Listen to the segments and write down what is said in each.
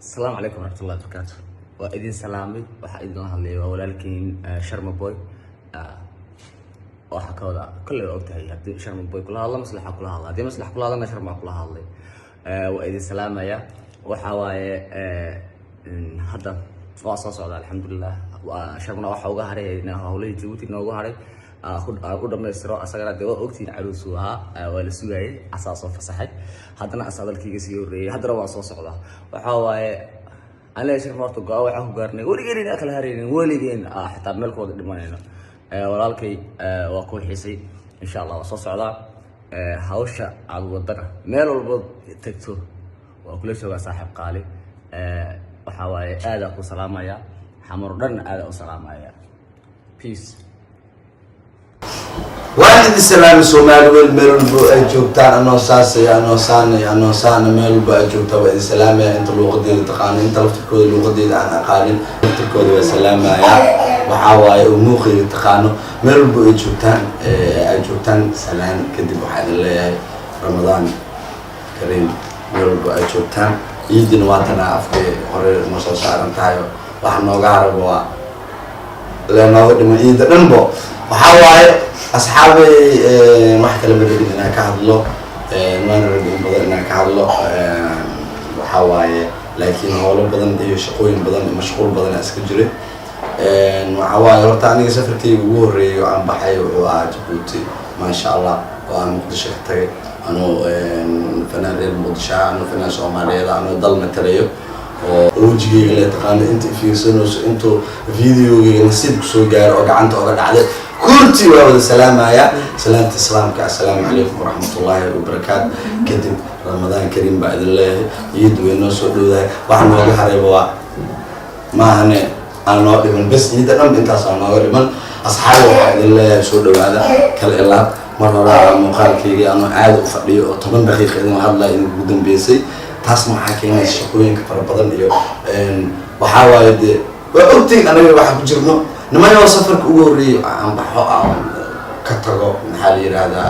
Asalaamu calaykum waraxmatullahi wabarakaatu. Waa idin salaamay. Waxaa idinla hadlaya waa walaalkiin Sharma Boy. Waxaa ka wada kolley waa ogtahay, haddii Sharma Boy kula hadlo, maslaxa kula hadla. Haddii maslax kula hadlana, Sharma kula hadlay. Waa idin salaamaya. Waxaa waaye hadda waa soo socda, alxamdulilah. Waa Sharmana waxa uga haray howlihii Jabuuti noogu haray aan u dhamaystiro. Asagana dee waa ogtihiin, caruusuu ahaa, waa la sugaayay, asaa soo fasaxay. Haddana asaa dalkiiga sii horreeyay, haddana waa soo socdaa. Waxaa waaye aniga Sharma horta go-aan waxaan ku gaarnay weligeen inaan kala haraynin, weligeen xitaa meel ku wada dhimanayno. Walaalkay, waa ku xiisay. Insha Allah waa soo socdaa. Hawsha aad wadana meel walbood tagto waa kula joogaa, saaxiib qaali. Waxaa waaye aadaa ku salaamaya, Xamar dhan aadaa u salaamaya. Peace. Waan idin salaami, Soomaali wel meel walbo ay joogtaan. Anoo saasay, anoo saanay, anoo saana, meel walbo ay joogtaan waa idin salaamaya. Inta luuqadeeda taqaano, inta laftirkooda luuqadeeda aan aqaanin, laftirkooda waa salaamaya. Waxaa waaye oo muuqeyga taqaano, meel walbo ay joogtaan ay joogtaan. Salaan kadib, waxaa idin leeyahay Ramadaan kariim meel walbo ay joogtaan. Ciidina waatana afkay hore noo soo saaran tahay. Waxa nooga haraba waa lenooga dhima ciida dhanbo. Waxaa waaye, asxaabay, wax kale ma rabin inaan ka hadlo, maana rabin in badan inaan ka hadlo. Waxaa waaye laakiin howlo badan iyo shaqooyin badan iyo mashquul badan aa iska jiray. Waxaa waaye horta aniga safarkayga ugu horreeyay oo aan baxay wuxuu ahaa Jabuuti, maasha Allah, oo aan Muqdisho ka tagay, anoo fanaan reer Muqdisho ah, anoo fanaan Soomaaliyeed ah, anoo dal matalayo oo wejigayga la taqaano. Inta fiirsanayso, intuu videogayga nasiib kusoo gaaro oo gacanta oga dhacday, kurti waa wada salaamaya. Salaamta islaamka, assalaamu calaykum waraxmatullaahi wabarakaatu. Kadib, Ramadaan kariim baa idin leeyahay. Ciiddu way noo soo dhowdahay. Waxa nooga harayba waa maahane aan noo dhiman bes, ciidda dhan intaas aa nooga dhiman. Asxaabi, waxaa idin leeyahay soo dhawaada kal ilaab. Mar horaa muuqaalkaygii anoo caadi u fadhiyo oo 10 daqiiqa idin hadlaya idin ugu dambeysay. Taasna waxaa keenaysa shaqooyinka fara badan iyo waxaa waaye dee waa ogtiin anaga waxaa ku jirno nimanoo. Safarka ugu horreeyay aan baxo, aan ka tago, maxaa la yiraahdaa,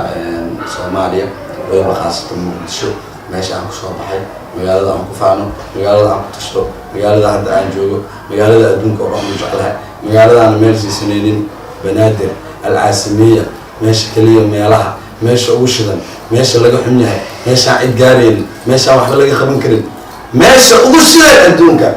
Soomaaliya, weliba khaasatan Muqdisho, meesha aan kusoo baxay, magaalada aan ku faano, magaalada aan ku tashto, magaalada hadda aan joogo, magaalada adduunka oo dhan u jeclahay, magaaladaana meel siisanaynin, Banaadir Alcaasimiya, meesha keliya, meelaha meesha ugu shidan, meesha laga xun yahay, meeshaan cid gaaraynin, meeshaan waxba laga qaban karin, meesha ugu shidan adduunka,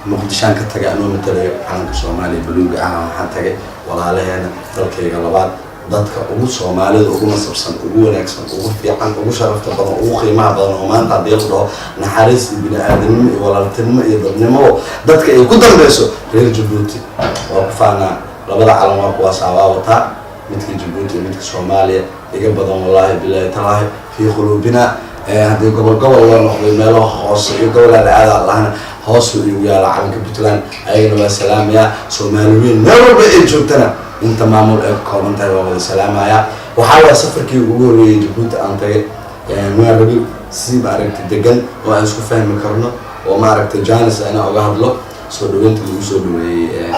Muqdishaan ka tagay anoo matalayo calanka Soomaaliya buluuga ah. Waxaan tagay walaalaheena, dalkayga labaad, dadka ugu Soomaalida ugu nasabsan, ugu wanaagsan, ugu fiican, ugu sharafta badan, ugu qiimaha badan, oo maanta haddii la dhaho naxariis iyo bini-aadanimo iyo walaaltinimo iyo dadnimo dadka ay ku dambeyso, reer Jabuuti waa ku faanaa. Labada calan waa kuwaasaa, waa wataa, midka Jabuuti iyo midka Soomaaliya. Iga badan, wallaahi bilaahi talaahi, fii quluubina. Haddii gobol gobol loo noqday, meelaha hoose iyo gobolaa la aada lahana, hoos igu yaala calanka Puntland, ayagana waa salaamayaa. Soomaali weyn meel walba ay joogtana, inta maamul ay ka kooban tahay, waa wada salaamayaa. Waxaa waaya safarkii ugu horreeyay Jabuuti aan tagay, waan rabay si maaragtay degan oo aan isku fahmi karno oo maaragtay janis inaan oga hadlo soo dhaweynta lagu soo dhaweeyey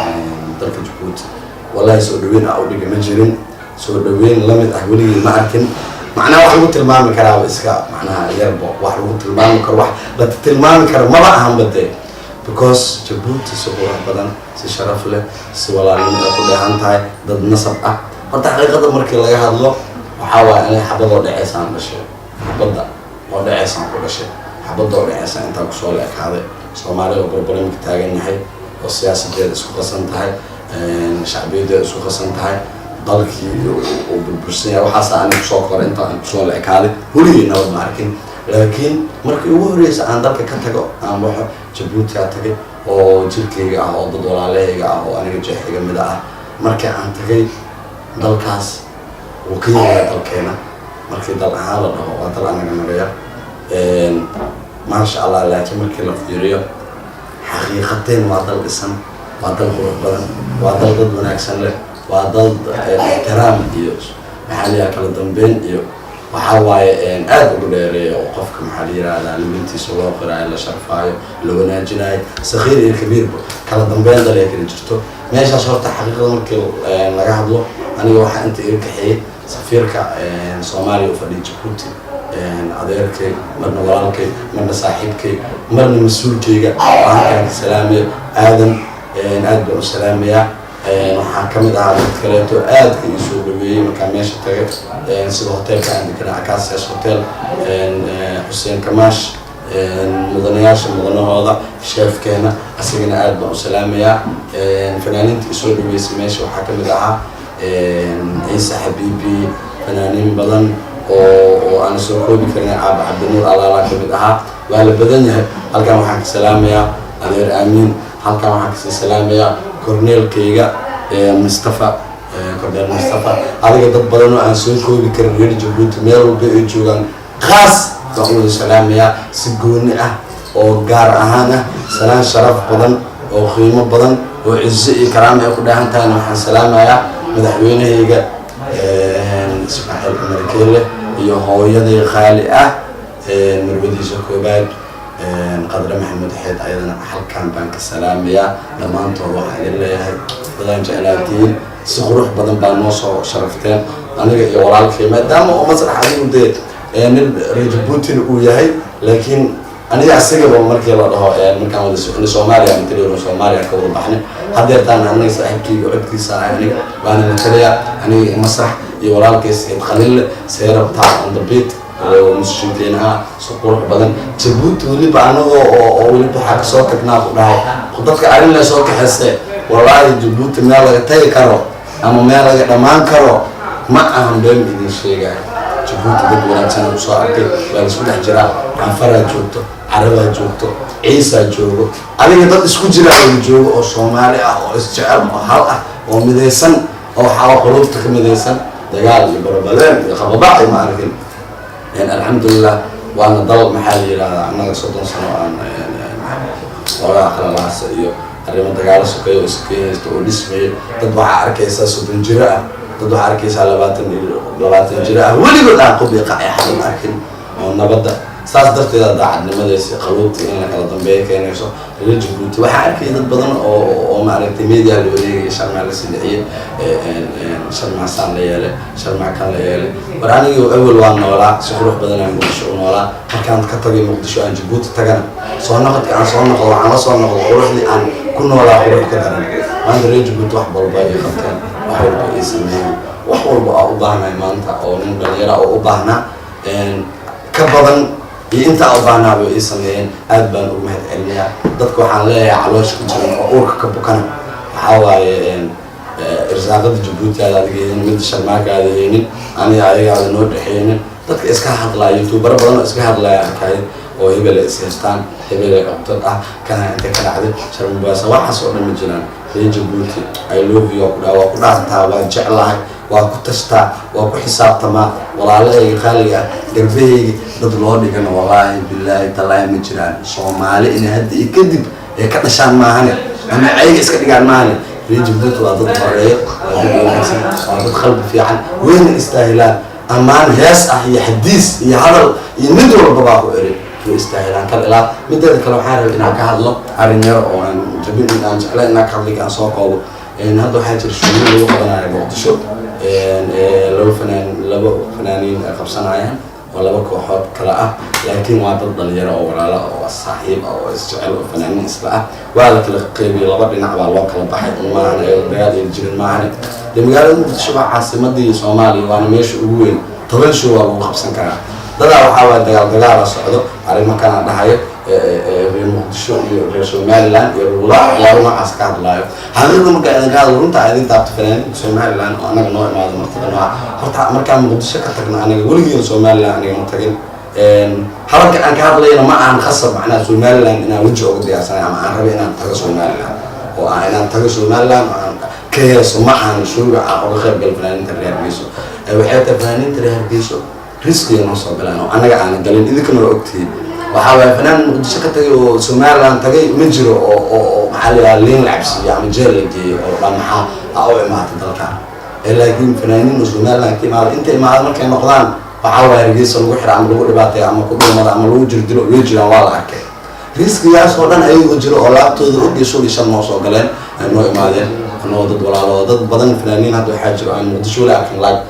dalka Jabuuti. Wallahi soo dhaweyn a u dhiga ma jirin, soo dhaweyn lamid ah weligii ma arkin. Macnaha wax lagu tilmaami karaaba iska macnaha yarbo, wax lagu tilmaami karo, wax la tilmaami karo maba ahanba dee, because Jabuuti si qurux badan, si sharaf leh, si walaalnimo ay ku dheehan tahay, dad nasab ah. Horta xaqiiqada markii laga hadlo, waxaa waaye anay xabadoo dhaceysaan dhashay, xabadda oo dhaceysaan ku dhashay, xabadda oo dhaceysaan intaan kusoo la ekaaday. Soomaaliya oo barbaramka taagan yahay oo siyaasadeeda isku qasan tahay, shacbiyadeeda isku qasan tahay, dalkii uu burbursan yahay, waxaasa ani kusoo koray, intaan kusoo la ekaaday. Weligii nabad ma arkin, laakiin markii ugu horreysa aan dalka ka tago, aan baxo, Jabuuti aa tagay, oo jirkayga ah, oo dad walaalahayga ah, oo aniga jeexiga mida ah. Markii aan tagay dalkaas, wuu ka yaryahay dalkeena. Markii dal ahaan la dhaho, waa dal anaga naga yar, maasha Allah, laakiin markii la fiiriyo xaqiiqateen, waa dal dhisan, waa dal qurux badan, waa dal dad wanaagsan leh, waa dal ixtiraam iyo maxaa la yidhaha kala dambeyn iyo waxaa waaye aada ugu dheereeya, oo qofka, maxaa la yirahdaa, libintiisa loo qiraayo, la sharfaayo, la wanaajinayo, sakiir iyo kabiirba kala dambeyn dal ay kala jirto meeshaas. Horta xaqiiqada markii laga hadlo, aniga waxaa inta iga kaxeeyey safiirka Soomaaliya u fadhiya Jabuuti. Adeerkay, marna walaalkay, marna saaxiibkay, marna mas-uulkayga, oo halkaan ka salaamaya, Aadan, aad baan u salaamayaa. Waxaa ka mid ahaa dad kaleeto aadka ii soo dhaweeyey markaan meesha tagay, sida hotelka aan deganaa, Acacias Hotel, Xuseen Kamaash, mudanayaasha mudanahooda, chefkeena, asagana aad baan u salaamayaa. Fanaaniinta isoo dhaweysay meesha waxaa ka mid ahaa Ciise Xabiibi, fanaaniin badan oo aan soo koobi karin, Caaba Cabdinuur Alaala ka mid ahaa. Waa la badan yahay. Halkan waxaan ka salaamayaa adeer Aamiin. Halkan waxaan kasii salaamayaa korneelkayga Mustafa, Korneel Mustafa. Adiga dad badan oo aan soo koobi karin, reer Jabuuti meel walba ay joogaan, khaas baan u wada salaamayaa, si gooni ah oo gaar ahaan ah. Salaan sharaf badan oo qiimo badan oo cizo iyo karaama ay ku dheehan tahayna waxaan salaamayaa madaxweynahayga Ismaaciil Cumar Keele iyo hooyaday qaali ah, marwadiisa koobaad, Qadre Maxamed Xeed. Ayadana halkan baan ka salaamayaa. Dhammaantood waxaan idin leeyahay dadaan jeclaatiin, si qurux badan baa noo soo sharafteen aniga iyo walaalkay, maadaama oo masrax adigu dee nin reer Jabuutina uu yahay, laakiin aniga asagaba markii la dhaho markaan wada soconay Soomaaliya matalayo, Soomaaliya ka wada baxnay. Haddeertaan anaga saaxiibkayga codkiisa ah aniga waana matalaya, aniga Masrax iyo walaalkay Sayid Khaliille, Seerabtaa on the beat oo mushinkeena ah. Si qurux badan Jabuuti weliba anagoo oo weliba waxaa kasoo tagnaa ku dhahay dadka arrin la soo kaxayste. Wallaahi Jabuuti meel laga tagi karo ama meel laga dhammaan karo ma ahan, been idin sheegayo. Jabuuti dad wanaagsan aan kusoo arkay. Waa la isku dhex jiraa, Canfaraa joogto, Carabaa joogto, Ciisaa joogo, adiga dad isku jiraa wada joogo oo Soomaali ah oo isjecel oo hal ah oo midaysan oo waxaa qulubta ka midaysan. Dagaal iyo barabaleen iyo qababac ma arkin, alxamdulilah. Waana dal, maxaa la yidhahdaa, annaga 30 sano aan xoogaa qalalaasa iyo arrimo dagaalo sokeeyo oo iska haysto oo dhismaya. Dad waxaa arkaysaa 30 jiro ah, dad waxaa arkaysaa 20 jiro ah, weligood aan qob iyo qacay xadan arkin oo nabadda saas darteeda daacadnimadaysa qaluubta in la kala dambeeyo keenayso. Reer Jabuuti waxaa arkaya dad badan oo maaragtay media la wareegaya, Sharmaa la silixiyey, Sharmaasaan la yeelay, Sharmaa kan la yeelay. War anigii awel waan noolaa, si qurux badan aan Muqdisho u noolaa. Markaan ka tagay Muqdisho aan Jabuuti tagana, soo noqodka aan soo noqdo, waxaan la soo noqdo quruxdii aan ku noolaa, qurux ka daran. Maanta reer Jabuuti wax walba ay qabteen, wax walba ay sameeyeen, wax walba aa u baahnahay maanta oo nin dhalinyara oo u baahnaa ka badan iyo intaa u baahnaaba ii sameeyeen. Aad baan ugu mahad celinayaa dadka. Waxaan leeyahay caloosha ku jiran oo uurka ka bukana, waxaa waaye irsaaqada Jabuuti aad adiga haynin, midda Sharmaaka aada haynin, aniga ayagaada noo dhexeynin. Dadka iska hadlaya, youtubero badan oo iska hadlaya arkay oo hebel ay is haystaan, hebel ay cogtad ah, kana inta ka dhacday Sharmubaasa, waxaas oo dhan ma jiraan. Reer Jabuuti, I love you ku dhaa, waa ku dhaartaa, waa jeclahay, waa ku tashtaa, waa ku xisaabtamaa. Walaalahayga qaaliga ah, garbahayga dad loo dhigana, wallaahi bilaahi tallaahi ma jiraan. Soomaali inay hadda iyo kadib ay ka dhashaan maahane ama cayga iska dhigaan maahane, reer Jabuuti waa dad horeeyo, waa dad wanaagsan, waa dad qalbi fiican, wayna istaahilaan ammaan hees ah iyo xadiis iyo hadal iyo mid walba baa ku eri, way istaahilaan kal ilaa. Mideeda kale, waxaan rabay inaan ka hadlo arrin yar oo aan rabin in aan jeclayn inaan ka hadliga aan soo koobo. Hadda waxaa jira shuguul lagu qabanayo Muqdisho, laba fanaan, laba fanaaniin ay qabsanayaan oo laba kooxood kale ah, laakiin waa dad dhalinyaro oo walaalo oo saaxiib ah oo isjecel oo fanaaniin isla ah. Waa la kala qeybiyey, laba dhinac baa loo kala baxay. Un maahan ayadoo dagaal iyo jirin maahane. Dee magaalada Muqdisho waa caasimadii Soomaaliya, waana meesha ugu weyn, 10 show waa lagu qabsan karaa. Dadaa waxaa waaya dagaal dagaala socdo, arrimo kana dhahayo reer Muqdisho iyo reer Somaliland iyo waxyaabo noocaas ka hadlaayo. Xaqiiqda markaa idinka hadlo, runta idin taabto, fanaaniinta Somaliland oo anaga noo imaado martida nooca, horta markaan Muqdisho ka tagno, aniga weligiina Somaliland aniga ma tagin. Hadalka aan ka hadlayna ma ahan khasab macnaha Somaliland inaan weji uga diyaarsanay ama aan rabo inaan tago Somaliland oo ah inaan tago Somaliland oo aan ka heeso. Ma ahan showga aan uga qayb galo fanaaniinta reer Hargeyso. Waxay tahay fanaaniinta reer Hargeyso riskiga noo soo galaan oo annaga aanan galin, idinkana waa ogtihiin. Waxaa waaya fanaan Muqdisho ka tagay oo Somaliland tagay ma jiro oo maxaa la yidhaha liin la cabsiiyo ama jeel la geeyo oo dhan maxaa ha u imaatay dalkan. Laakiin fanaaniin oo Somaliland ka imaada, inta imaada markay noqdaan, waxaa waaya Hargeysa lagu xira ama lagu dhibaateeyo ama ku dhulmada ama lagu jirdilo way jiraan, waa la arkay. Riskigaas oo dhan ayagoo jiro oo laabtooda og iyo shul iyo shan noo soo galeen, ay noo imaadeen anoo dad walaalooda. Dad badan fanaaniin hadda waxaa jiro aan Muqdisho wali arkin, like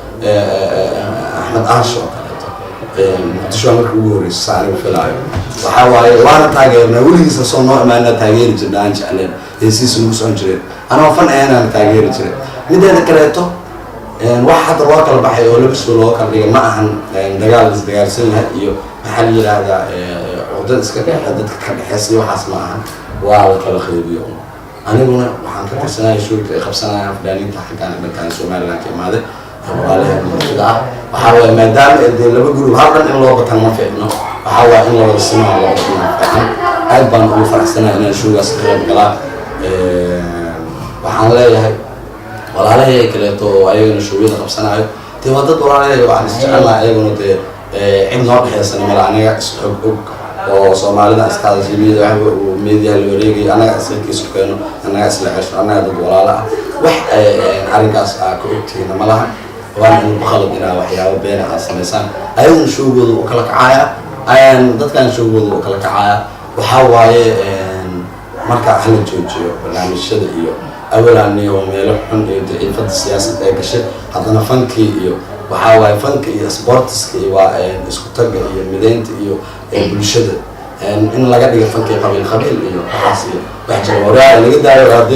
Axmed Aash oo kaleeto. Muqdisho waa markii ugu horreysay sa anigu filaayo. Waxaa waaye waana taageernaa, weligiisa soo noo imaanaa, taageeri jirna, aan jecleen, heesiisa nagu socon jireen, anoo fan ahaynaan taageeri jiray. Mideeda kaleeto, wax hadda loo kala baxay oo laba soo loo kala dhigay ma ahan dagaal isdagaalsan yahay iyo, maxaa la yidhaahdaa, cuqdad iska dhexe dadka ka dhexeysa iyo waxaas ma ahan. Waa la kala qaybiyo. Aniguna waxaan ka tirsanaya shoogta ay qabsanayaan fanaaniinta xaggaan dhankaan Somaliland ka imaaday, walaalaheena martida ah. Waxaa waaye maadaama ay dee laba group hal dhan in loo batan ma fiicno, waxaa waaye in la wada simaa loo batana fiican. Aad baan ugu faraxsanahay inaan showgaas ka qayb galaa. Waxaan leeyahay walaalahay kaleeto oo ayagana showyada qabsanayo, dee waa dad walaalahay oo aan isjecelnahay, ayaguna dee cid noo dhexeysana male, anaga is og og oo Soomaalida iska hadashay, media media la wareegay, anaga iska isu keeno, anaga isla cesho, anaga dad walaalo ah. Wax arrinkaas aa ka ogtihiina ma laha. Waana in qalad inaa waxyaabo beena aad samaysaan. Ayaguna showgooda u kala kacaya, dadkan showgooda u kala kacaya. Waxaa waaye marka hala joojiyo barnaamijyada iyo awalaani oo meelo xun iyo daciifada siyaasadda ay gashay. Haddana fankii iyo, waxaa waaye, fanka iyo sportiska iyo waa isku tagga iyo mideynta iyo bulshada. In laga dhigo fankii qabiil qabiil iyo waxaas iyo wax jira waraa laga daayo haddii.